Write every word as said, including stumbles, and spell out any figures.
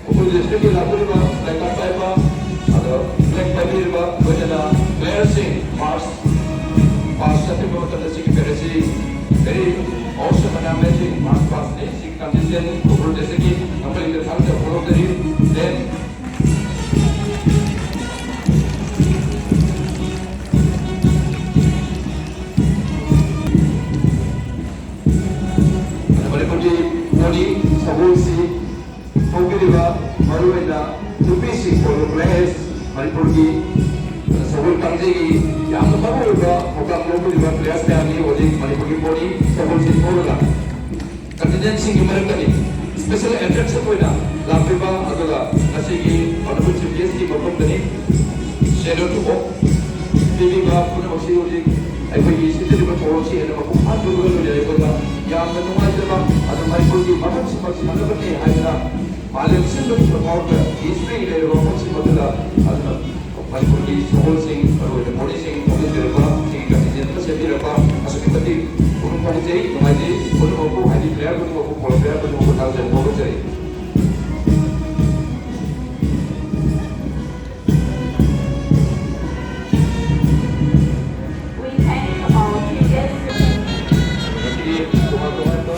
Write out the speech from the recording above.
ꯎꯈ꯭ꯔꯨꯜ ꯗꯤꯁꯇ꯭ꯔꯤꯛꯀꯤ ꯂꯥꯛꯄꯤꯔꯤꯕ ꯂꯩꯉꯥꯛ ꯄꯥꯏꯕ, ꯑꯗꯣ ꯐ꯭ꯂꯦꯛ ꯄꯥꯏꯕꯤꯔꯤꯕ, ꯂꯣꯏꯅꯅ ꯄ꯭ꯂꯦꯌꯔꯁꯤꯡ ꯃꯥꯔꯆ ꯄꯥꯁ ꯆꯠꯄꯤꯕ ꯃꯇꯝꯗ ꯁꯤꯒꯤ ꯄꯦꯔꯦꯠꯁꯤ very awesome and amazing march past ꯅꯤ꯫ ꯁꯤꯒꯤ ꯀꯟꯇꯤꯟꯖꯦꯟ ꯎꯈ꯭ꯔꯨꯜ ꯗꯤꯁꯇ꯭ꯔꯤꯛꯀꯤ ꯅꯝꯕꯔ ꯊꯥꯡꯖ ꯐꯣꯡꯗꯣꯛꯆꯔꯤ꯫ Then ꯃꯅꯤꯄꯨꯔꯒꯤ ꯄꯣꯅꯤ ꯁꯒꯣꯜꯁꯤ ꯊꯧꯕꯤꯔꯤꯕ ꯃꯔꯨꯑꯣꯏꯅ ꯅꯨꯄꯤꯁꯤꯡ ꯑꯣꯏꯕ ꯄ꯭ꯂꯦꯌꯔꯁ, ꯃꯅꯤꯄꯨꯔꯒꯤ ꯁꯒꯣꯜ ꯀꯥꯡꯖꯩꯒꯤ ꯌꯥꯝꯅ ꯃꯔꯨꯑꯣꯏꯕ ꯊꯧꯗꯥꯡ ꯂꯧꯕꯤꯔꯤꯕ ꯄ꯭ꯂꯦꯌꯔꯁ ꯃꯌꯥꯝꯅꯤ ꯍꯧꯖꯤꯛ ꯃꯅꯤꯄꯨꯔꯒꯤ ꯄꯣꯅꯤ ꯁꯒꯣꯜꯁꯤ ꯊꯧꯔꯒ ꯀꯟꯇꯤꯅꯦꯟꯁꯤꯡꯒꯤ ꯃꯔꯛꯇꯅꯤ ꯏꯁꯄꯦꯁꯦꯜ ꯑꯦꯇ꯭ꯔꯦꯛꯁꯟ ꯑꯣꯏꯅ ꯂꯥꯛꯂꯤꯕ, ꯑꯗꯨꯒ ꯉꯁꯤꯒꯤ ꯑꯣꯅꯔꯦꯕꯜ ꯆꯤꯐ ꯒꯦꯁꯀꯤ ꯃꯐꯝꯗꯅꯤ ꯁꯦꯜ ꯑꯗꯨ ꯄꯤꯕꯤꯕ ꯄꯨꯝꯅꯃꯛꯁꯤ ꯍꯧꯖꯤꯛ ꯑꯩꯈꯣꯏꯒꯤ ꯁꯤꯖꯤꯟꯅꯔꯤꯕ ꯊꯧꯔꯝꯁꯤ ꯍꯦꯟꯅ ꯃꯄꯨꯡ ꯐꯥꯍꯟꯕꯒ ꯂꯣꯏꯅꯅ ꯑꯩꯈꯣꯏꯅ ꯌꯥꯝꯅ ꯅꯨꯡꯉꯥꯏꯖꯕ, ꯑꯗꯨ ꯃꯅꯤꯄꯨꯔꯒꯤ ꯃꯐꯝꯁꯤꯃꯛ ꯁꯥꯟꯅꯕꯅꯤ ꯍꯥꯏꯗꯅ ꯃꯥꯂꯦꯝ ꯁꯤꯟꯕꯒꯤ ꯃꯐꯝꯗ ꯍꯤꯁꯇ꯭ꯔꯤ ꯂꯩꯔꯕ ꯃꯐꯝꯁꯤꯃꯛꯇꯗ ꯑꯗꯨꯅ ꯃꯅꯤꯄꯨꯔꯒꯤ ꯁꯒꯣꯜꯁꯤꯡ, ꯃꯔꯨꯑꯣꯏꯅ ꯄꯣꯅꯤꯁꯤꯡ ꯊꯧꯖꯤꯟꯕꯤꯔꯛꯄ, ꯁꯤꯒꯤ ꯀꯟꯇꯤꯅꯦꯟ ꯑꯃ ꯁꯦꯝꯕꯤꯔꯛꯄ ꯑꯁꯨꯛꯀꯤ ꯃꯇꯤꯛ ꯄꯨꯛꯅꯤꯡ ꯊꯧꯒꯠꯆꯩ, ꯅꯨꯡꯉꯥꯏꯖꯩ꯫ ꯄꯨꯝꯅꯃꯛꯄꯨ, ꯍꯥꯏꯗꯤ ꯄ꯭ꯂꯦꯌꯔ ꯈꯨꯗꯤꯡꯃꯛꯄꯨ, ꯄꯣꯂꯣ ꯄ꯭ꯂꯦꯌꯔ ꯈꯨꯗꯤꯡꯃꯛꯄꯨ ꯊꯥꯒꯠꯆꯔꯤ, ꯐꯣꯡꯗꯣꯛꯆꯔꯤ꯫ We thank our team guests. ꯉꯁꯤꯒꯤ ꯇꯣꯉꯥꯟ ꯇꯣꯉꯥꯟꯕ